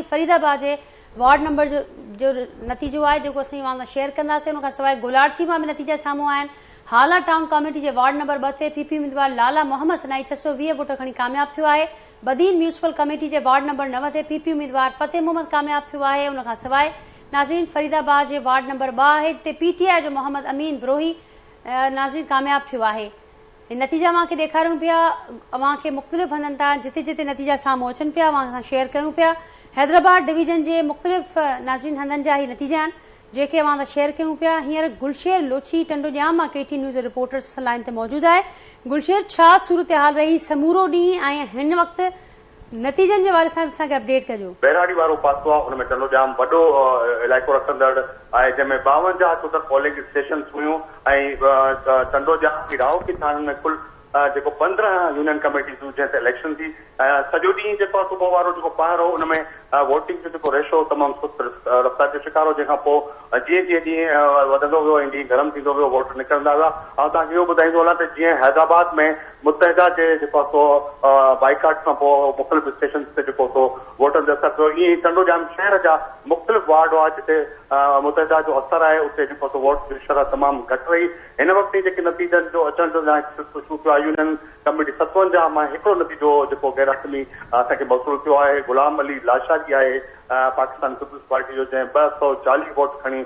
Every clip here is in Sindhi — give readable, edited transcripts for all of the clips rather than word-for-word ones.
فائنلي فريد آباد جي وارڊ نمبر جو جو نتيجو آهي جيڪو اسين اوهان سان شيئر ڪنداسين. ان کان سواء گولاڙچي مان به نتيجا سامهون آيا آهن. هالا ٽائون ڪاميٽي جي وارڊ نمبر 2 تي پي پي اميدوار لالا محمد سنائي 620 ووٽ کڻي ڪامياب ٿيو آهي. بدين ميونسپل ڪميٽي جي وارڊ نمبر 9 تي پي پي اميدوار فتح محمد ڪامياب ٿيو آهي. ان کان سواء ناظرين فريد آباد جي وارڊ نمبر 2 آهي جتي پي ٽي آء جو محمد امين بروهي ناظرين ڪامياب ٿيو آهي. هي نتيجا اوهان کي ڏيکاريون پيا. اوهان کي مختلف هنڌن تان جتي جتي نتيجا سامهون اچن پيا اوهان سان شيئر ڪيون پيا. حيدرآباد ڊويزن جي مختلف ناظرين هنڌن جا هي نتيجا آهن جيڪي اوهان سان شيئر ڪيون پيا. هينئر گلشير لوڇي ٽنڊو ڄام مان ڪي ٽي نيوز جو رپورٽر اسان لائين تي موجود آهي. گلشير ڇا صورتحال رهي سمورو ڏينهن ۽ هن وقت نتيجن جي حوالي سان به اسان کي اپڊيٽ ڪجو. ٻهراڙي وارو پاسو آهي ان ۾ ٽنڊو ڄام وڏو علائقو رکندڙ آهي جنهن ۾ 52 ٽوٽل پولنگ اسٽيشنز هيون ۽ ٽنڊو ڄام ۽ راهوڪي ٿاڻن ۾ ڪل جيڪو 15 يونين ڪميٽيز هيون جنهن تي اليڪشن ٿي ۽ سڄو ڏينهن جيڪو آهي صبح وارو جيڪو پهر هو ان ۾ ووٽنگ جو جيڪو ريشو تمام سست رفتار جو شڪار هو جنهن کان پوء جيئن جيئن ڏينهن وڌندو ويو ۽ ڏينهن گرم ٿيندو ويو ووٽ نڪرندا ويا. آئون توهان کي اهو ٻڌائيندو هلان ته جيئن حيدرآباد ۾ متحده جي جيڪو آهي سو بائيڪاٽ کان پوء مختلف اسٽيشنز تي جيڪو سو ووٽن تي اثر پيو ائين ئي ٽنڊو ڄام شهر جا مختلف وارڊ هئا جتي متحده جو اثر آهي اتي جيڪو سو ووٽ جي شرح تمام گهٽ رهي. هن وقت تائين جيڪي نتيجن جو اچڻ جو سلسلو شروع ٿيو آهي يونين ڪميٽي 57 مان هڪڙو نتيجو جيڪو غير حتمي اسان کي موصول ٿيو آهي غلام علي لاشاري آهي پاڪستان پيپلز پارٽي جو جنهن 240 ووٽ کڻي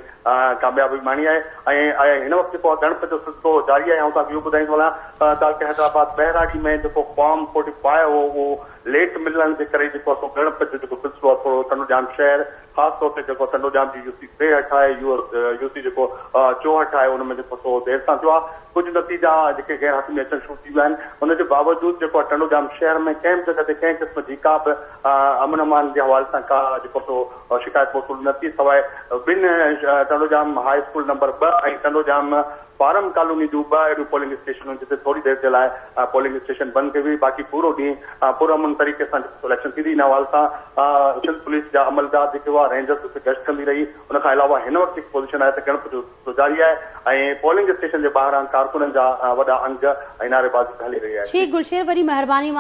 ڪاميابي ماڻي آهي ۽ هن وقت جيڪو آهي ڳڻپ جو سلسلو جاري آهي. آئون توهان کي اهو ٻڌائيندو هلان ته تعلقي حيدرآباد ٻهراڙي ۾ جيڪو فارم فورٽي فائيو هو اهو ليٽ ملڻ جي ڪري جيڪو آهي سو ڳڻپ جو جيڪو سلسلو آهي ٿورو ٽنڊو ڄام شهر خاص طور تي جيڪو ٽنڊو ڄام جي يو سي 63 آهي يو سي جيڪو 64 آهي ان ۾ جيڪو سو دير سان ٿيو آهي. ڪجهه نتيجا جيڪي غير حتمي اچڻ شروع ٿي ويا آهن ان جي باوجود جيڪو آهي ٽنڊو ڄام شهر ۾ ڪنهن به جڳهه تي ڪنهن قسم جي ڪا به امن امان جي حوالي سان ڪا جيڪو سو شڪايت موصول نه ٿي سواء ٻن Tando Jam high school number 2 ۽ Tando Jam farm colony جون ٻه اهڙيون پولنگ اسٽيشنون جتي ٿوري دير جي لاء پولنگ اسٽيشن بند ڪئي وئي باقي پورو ڏينهن پرامن طريقي سان جيڪو سو اليڪشن ٿيندي ان حوالي سان سنڌ پوليس جا عملدار جيڪي هئا رينجرز اتي گشت ڪندي رهي ان کان علاوه هن وقت جيڪي پوزيشن آهي ته ڳڻپ جو سلسلو جاري آهي ۽ پولنگ اسٽيشن جي ٻاهران ڪارڪنن جا وڏا انگ ۽ نعريبازي به هلي رهي آهي. ٺيڪ گلشير وڏي مهرباني.